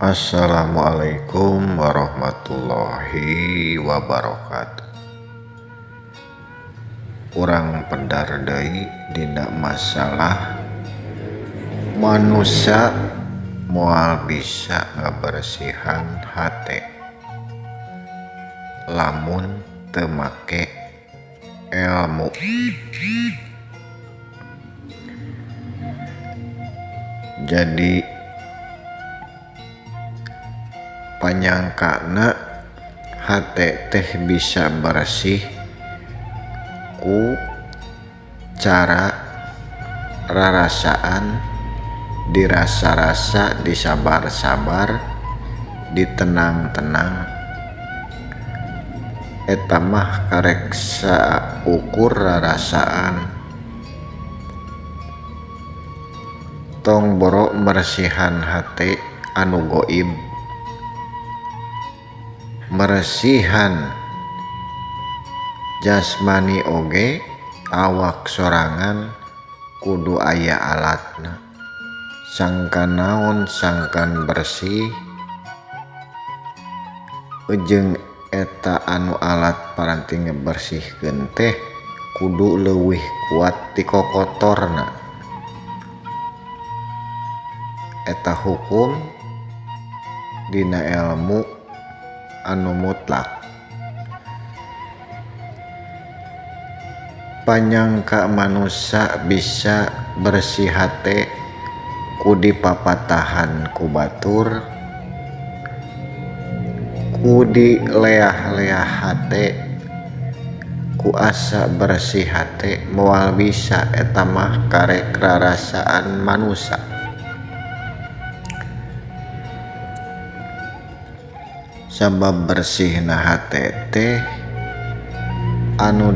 Assalamualaikum warahmatullahi wabarakatuh. Urang pedar deui dina masalah manusia moal bisa ngabersihan hate lamun teu make ilmu. Jadi panyangkana hate teh bisa bersih ku cara rarasaan, dirasa-rasa, disabar-sabar, ditenang-tenang. Eta mah karek saukur rarasaan. Tong boro meresihan hate anu goib, meresihan jasmani oge awak sorangan kudu aya alatna. Sangkan naon sangkan bersih jeung eta anu alat paranti ngebersihkeun teh kudu leuwih kuat ti kokotorna. Eta hukum dina ilmu anu mutlak. Panyangka manusia bisa bersih hate ku dipapatahan ku batur, ku dileah-leah hate, ku asa bersih hate moal bisa. Eta mah karek rarasaan manusia. Sabab bersihna hate teh anu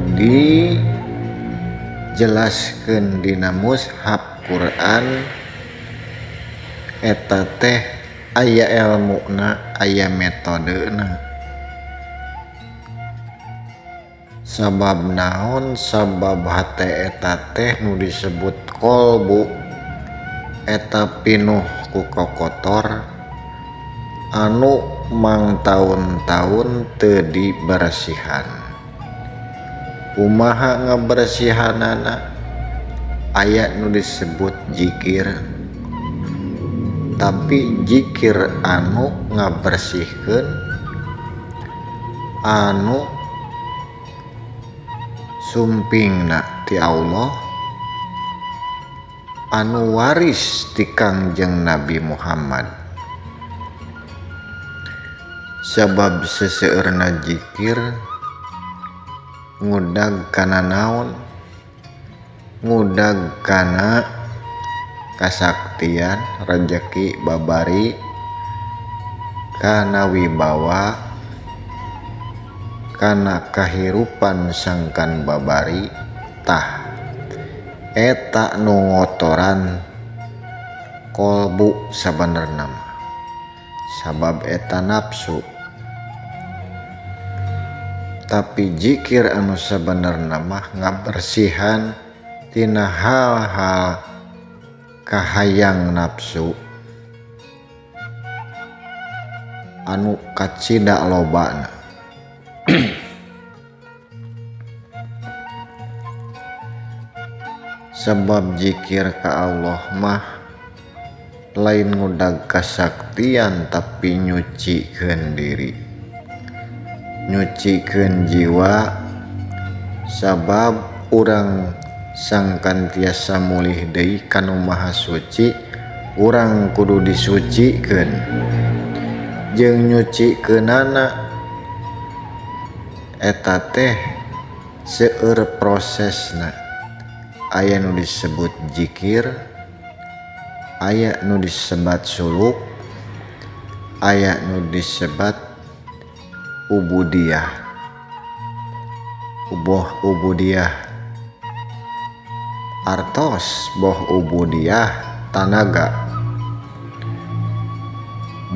dijelaskeun dina mushaf Quran eta teh aya elmuna, aya metodena. Sabab naon? Sabab hate eta teh nu disebut kolbu eta pinuh ku kokotor anu mang taun-taun teu dibersihan. Kumaha ngabersihanana? Aya nu disebut jikir, tapi jikir anu ngabersihkeun anu sumpingna ti Allah, anu waris ti Kangjeng Nabi Muhammad. Sabab seseueurna jikir ngudag kana naon? Ngudag kana kasaktian, rejeki babari, kana wibawa, kana kahirupan sangkan babari. Tah eta nu ngotoran kolbu sabenerna mah. Sabab eta nafsu. Tapi jikir anu sabenerna mah ngabersihan tina hal-hal kahayang nafsu anu kacida lobana. Sebab jikir ka Allah mah lain ngudag kasaktian, tapi nyucikeun diri, nyucikeun jiwa. Sabab urang sangkan tiasa mulih deui kanu Maha Suci, urang kudu disucikeun. Jeung nyucikeunana eta teh seueur prosesna. Aya nu disebut jikir, aya nu disebat suluk, aya nu disebat ubudiyah. Boh ubudiyah artos, boh ubudiyah tanaga,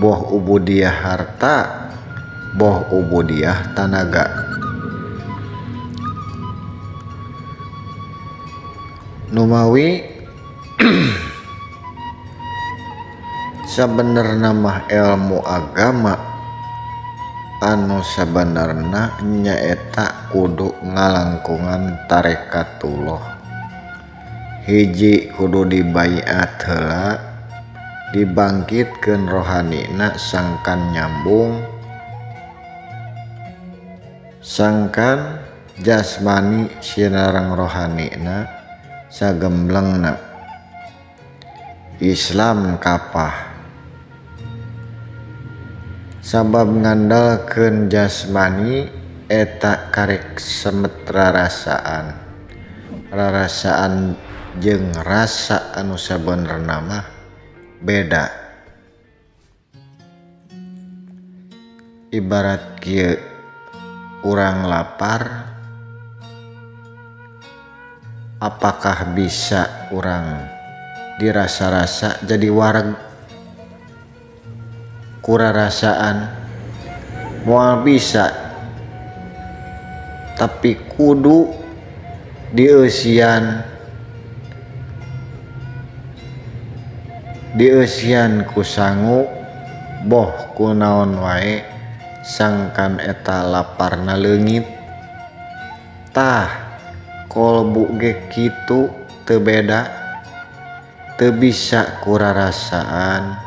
boh ubudiyah harta, boh ubudiyah tanaga. Numawi Sabenerna mah ilmu agama anu sabenerna nyaeta kudu ngalangkungan tarekatullah. Hiji kudu dibaiat heula, dibangkitkeun rohanina sangkan nyambung, sangkan jasmani sinareng rohanina sagemblengna. Islam kapah sabab ngandalkeun jasmani eta karek semet rarasaan, rarasaan jeung rasa anu sabenerna mah beda. Ibarat kieu, urang lapar, apakah bisa urang dirasa-rasa jadi wareg kurarasaan? Moal bisa, tapi kudu dieusian, dieusian ku sangu boh ku naon wae sangkan eta laparna leungit. Tah kolbu ge kitu, teu beda, teu bisa kurarasaan,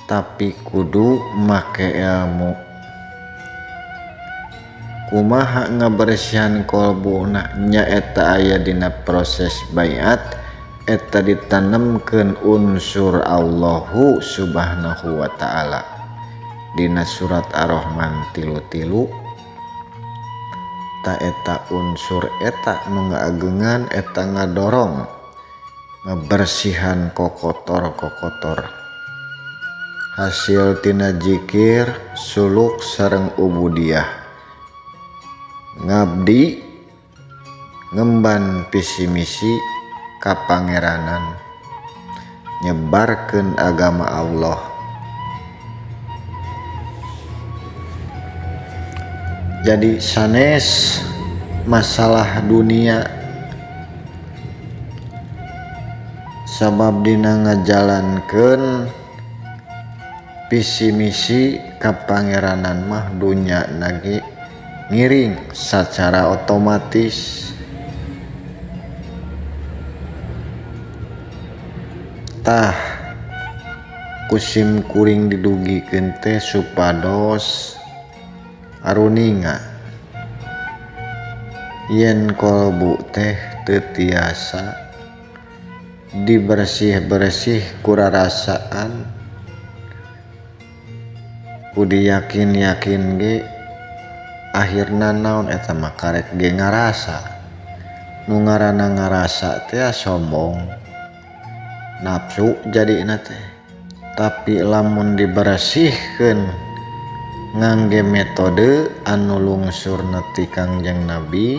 tapi kudu make ilmu. Kumaha ngabersihan kolbuna? Nyaeta aya dina proses baiat eta ditanemkeun unsur Allahu Subhanahu wa ta'ala. Dina surat Ar-Rahman 3-3 ta eta unsur eta nu ngaagengan eta ngadorong ngebersihan kokotor-kokotor hasil tina jikir suluk sareng ubudiyah, ngabdi ngemban visi misi kapangeranan, nyebarkeun agama Allah. Jadi sanes masalah dunia, sabab dina ngajalankeun visi misi kapangeranan mah dunya nage ngiring secara otomatis. Tah kusim kuring didugikeun teh supados aruninga yen kolbu teh teu tiasa dibersih-bersih kurarasaan, ku diyakin-yakin ge akhirna naon eta mah karek ge ngarasa. Nu ngaranna ngarasa teh sombong, nafsu jadina teh. Tapi lamun dibersihkeun ngangge metode anu lungsurna ti Kangjeng Nabi,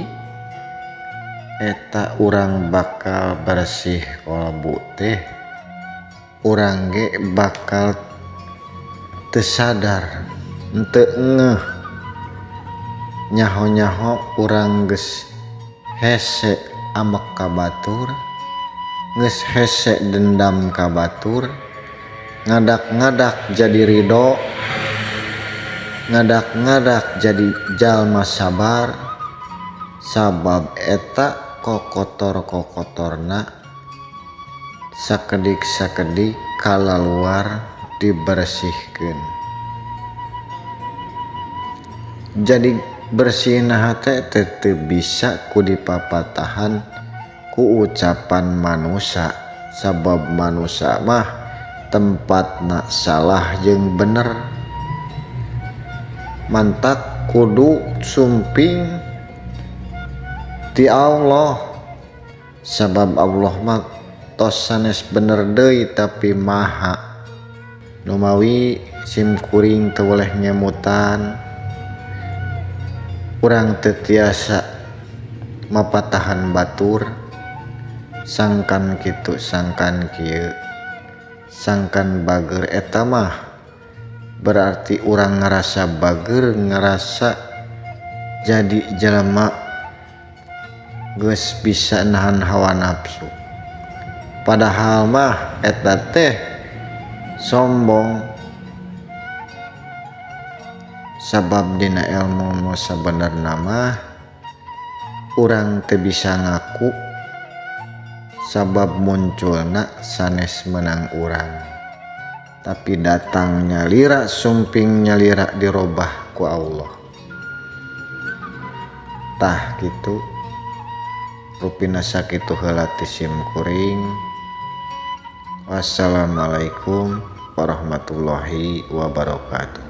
eta urang bakal bersih kolbu teh, urang ge bakal teu sadar, henteu ngeuh, nyaho-nyaho urang geus hese ambek ka batur, geus hese dendam ka batur, ngadak-ngadak jadi ridho, ngadak-ngadak jadi jalma sabar, sabab eta kokotor-kokotorna sakedik-sakedik kalaluar dibersihkeun. Jadi bersihna hate teh teu bisa ku dipapatahan ku ucapan manusa, sabab manusa mah tempatna salah jeung bener. Mantak kudu sumping ti Allah, sabab Allah mah tos sanes bener deui tapi maha. Numawi sim kuring teu boleh nyemutan, urang teu tiasa mapatahan batur, sangkan kitu sangkan kieu, sangkan bager eta mah berarti urang ngerasa bager, ngerasa jadi jelema geus bisa nahan hawa nafsu. Padahal mah eta teh Sombong sabab dina ilmu nu sabenerna mah urang teu bisa ngaku sabab munculna sanes meunang urang tapi datang nyalira sumping nyalira dirobah ku Allah. Tah kitu rupina sakitu heula ti sim kuring. Wassalamualaikum warahmatullahi wabarakatuh.